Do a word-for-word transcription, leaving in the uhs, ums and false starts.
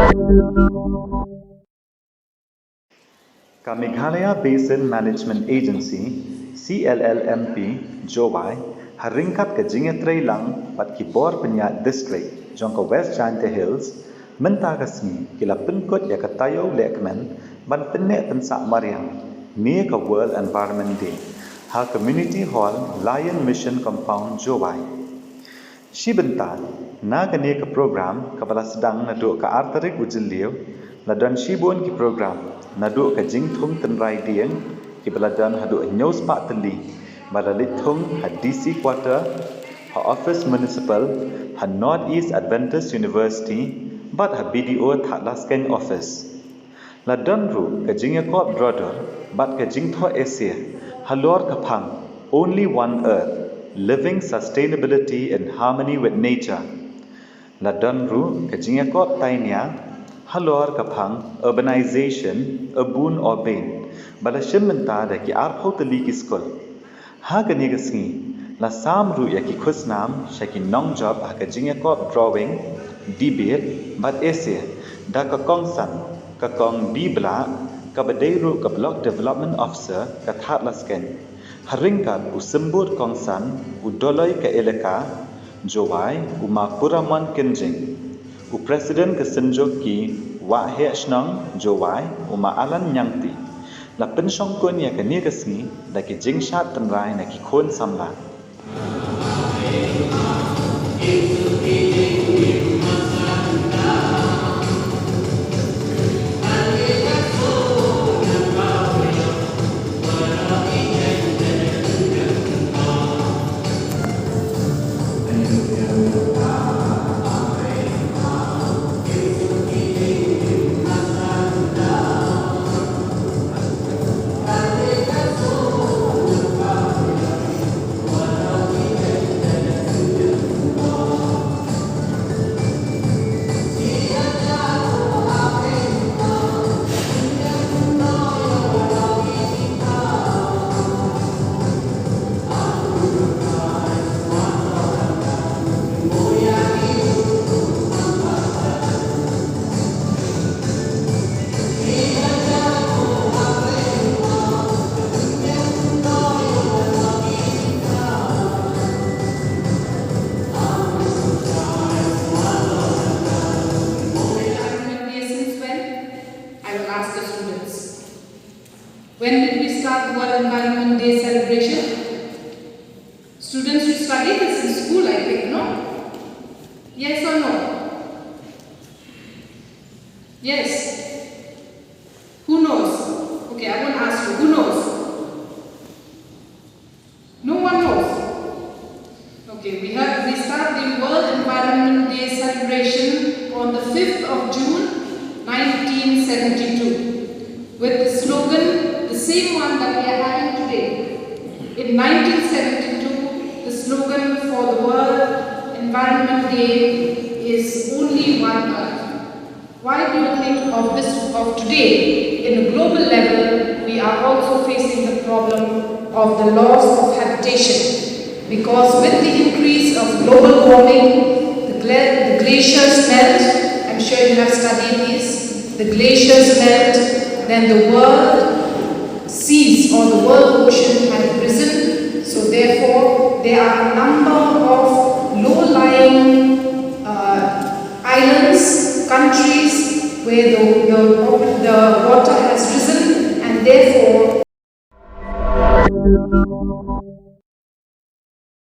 Ka Meghalaya Basin Management Agency, C L L M P, Jowai, ha ryngkat ka jingïatreilang bad ki bor pynïaid district jong ka West Jaintia Hills, mynta ka sngi ki la pynkut ïa ka taïew lehkmen ban pynneh pynsah mariang ne ka World Environment Day ha Community Hall, Lion Mission Compound, Jowai. Shi bynta na kane ka program kaba la sdang naduh ka ar tarik u Jylliew, la don shibun ki program naduh ka jingthung tynrai dieng kiba la don haduh hynñiew spah tylli ba la leit thung ha D C Quarter, ha Office Municipal, ha North East Adventist University bad ha B D O Thadlaskein Office. La don ruh ka jingïakop dro dur bad ka jingthoh essay halor ka phang Only One Earth: Living Sustainability in Harmony with Nature. La don ruh ka jingïakop tainia halor ka phang Urbanization: A Boon or Bane, ba la shim bynta da ki arphew tylli ki skul. Ha kane ka sngi la sam ruh ïa ki khusnam sha ki nongjop ha ka jingïakop drawing, debate bad essay da ka kongsan, ka Kong B Blah, kaba dei ruh ka Block Development Officer ka Thadlaskein, ha ryngkat u symbud kongsan, u Doloi ka Elaka Jowai, u Ma Puramon Kynjing, u President ka Synjuk ki Waheh Shnong Jowai, u Ma Alan Ñiangti. La pynshongkun ïa kane ka sngi da ki jingshad tynrai na ki khun samla. Environment Day since when? I will ask the students. When did we start the World Environment Day celebration? Students, you studied this in school, I think, no? Yes or no? Yes. Who knows? Okay, I won't ask you. Who knows? No one knows. Okay, we have we start the World Environment Day celebration on the fifth of June, nineteen seventy-two, with the slogan, the same one that we are having today. In nineteen seventy-two, the slogan for the World Environment Day is "Only One Earth." Why do you think of this, of today, in a global level, we are also facing the problem of the loss of habitation? Because with the increase of global warming, the, gla- the glaciers melt. I'm sure you have studied this. The glaciers melt, then the world seas or the world ocean has risen. So therefore, there are a number of low-lying uh, islands, countries where the, the, the water has risen, and therefore